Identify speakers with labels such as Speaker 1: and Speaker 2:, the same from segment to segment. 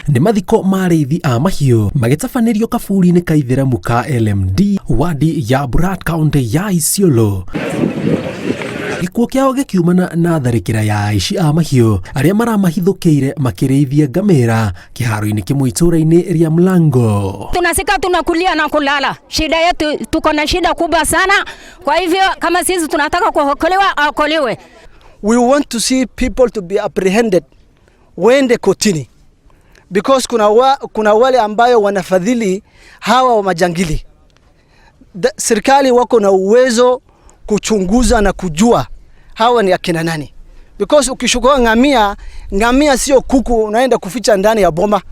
Speaker 1: Nĩ mathiko ma arĩithi a mahiũ magĩtabanĩrio kaburi-inĩ ka ithĩramu ka LMD, wadi ya Burat, kaunti ya Isiolo. Gĩkuũ kĩao gĩkiumana na tharĩkĩra ya aici a mahiũ arĩa maramahithũkĩire makĩrĩithia ngamĩra kĩharo-inĩ kĩmwe itũũra-inĩ rĩa Mlango.
Speaker 2: Tunasika tunakulia na kulala, shida yetu, tuko na shida kubwa sana. Kwa hivyo kama sisi tunataka kuokolewa, aokolewe.
Speaker 3: We want to see people to be apprehended, waende kotini, because kuna wale ambayo wanafadhili hawa wa majangili. Serikali wako na uwezo kuchunguza na kujua hawa ni akina nani, because ukichukua ngamia, ngamia sio kuku unaenda kuficha ndani ya boma.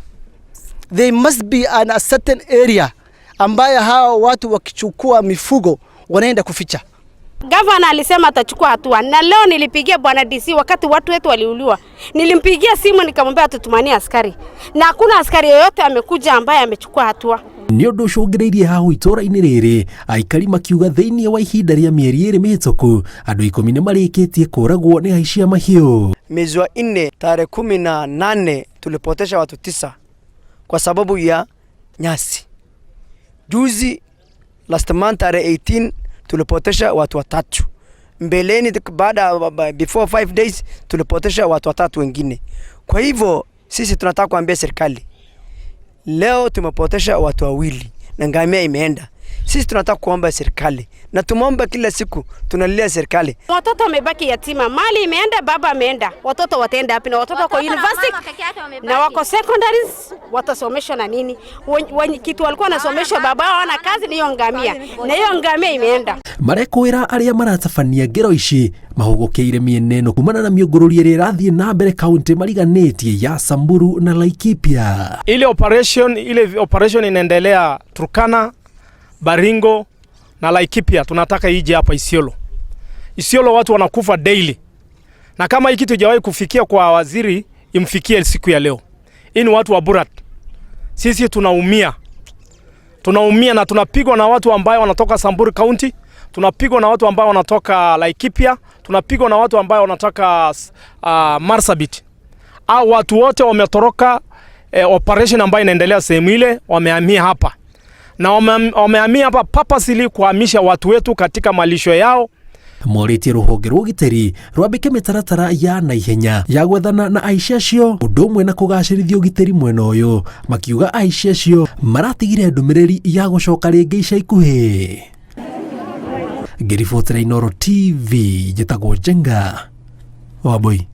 Speaker 3: They must be in a certain area ambayo hawa watu wakichukua mifugo wanaenda kuficha.
Speaker 4: Gavana alisema atachukua hatua, na leo nilipigia bwana DC wakati watu wetu waliuliwa, nilimpigia simu nikamwambia atutumanie askari, na hakuna askari yoyote amekuja ambaye amechukua hatua.
Speaker 1: Nĩ ũndũ ũcũngĩrĩirie hahu itũũra-inĩ rĩrĩ, aikari makiuga thĩinĩ wa ihinda rĩa mĩeri 2 mĩhĩtũku andũ 10 nĩ marĩkĩtie kũragwo nĩ aici a mahiũ.
Speaker 5: Mwezi wa 4 tarehe 18 tulipotesha watu 9 kwa sababu ya nyasi. Juzi, last month, tarehe 18 tulipotesha watu 3. Mbeleni baada before 5 days tulipotesha watu 3 wengine. Kwa hivyo sisi tunataka kuambia serikali, leo tumepotesha watu 2 na ngamia imeenda. Sisi tunataka kuomba serikali na tumeomba kila siku, tunalilia serikali.
Speaker 4: Watoto wamebaki yatima, mali imeenda, baba ameenda, watoto wataenda wapi? Na watoto wako university na wako secondaries, watasomeshwa na nini? Kitu walikuwa wanasomeshwa baba hawana kazi ni hiyo ngamia, na hiyo ngamia imeenda.
Speaker 1: Marekwĩra arĩa maratabania ngero ici mahũgũkĩire mĩena ĩno kumana na mĩũngũrũri ĩrĩa ĩrathiĩ na mbere kaunti mariganĩtie ya Samburu na Laikipia.
Speaker 6: Ile operation inaendelea Turkana, Baringo na Laikipia, tunataka ije hapa Isiolo. Isiolo watu wanakufa daily, na kama hii kitu haijawahi kufikia kwa waziri, imfikie siku ya leo. Hii ni watu wa Burat, sisi tunaumia, tunaumia na tunapigwa na watu ambao wanatoka Samburu County, tunapigwa na watu ambao wanatoka Laikipia, tunapigwa na watu ambao wanatoka Marsabit. Au watu wote wametoroka operation ambayo inaendelea sehemu ile, wamehamia hapa na wamehamia hapa purposely kuhamisha watu wetu katika malisho yao.
Speaker 1: Morĩtie rũhonge rwa ũgitĩri rwambĩke mĩtaratara ya naihenya ya gwethana na aici acio, ũndũ ũmwe na kũgacĩrithia ũgitĩri mwena ũyũ, makiuga aici acio maratigire ndũmĩrĩri ya gũcoka rĩngĩ ica ikuhĩ. Ngĩribotera Inooro TV, njĩtagwo Njenga Wambui.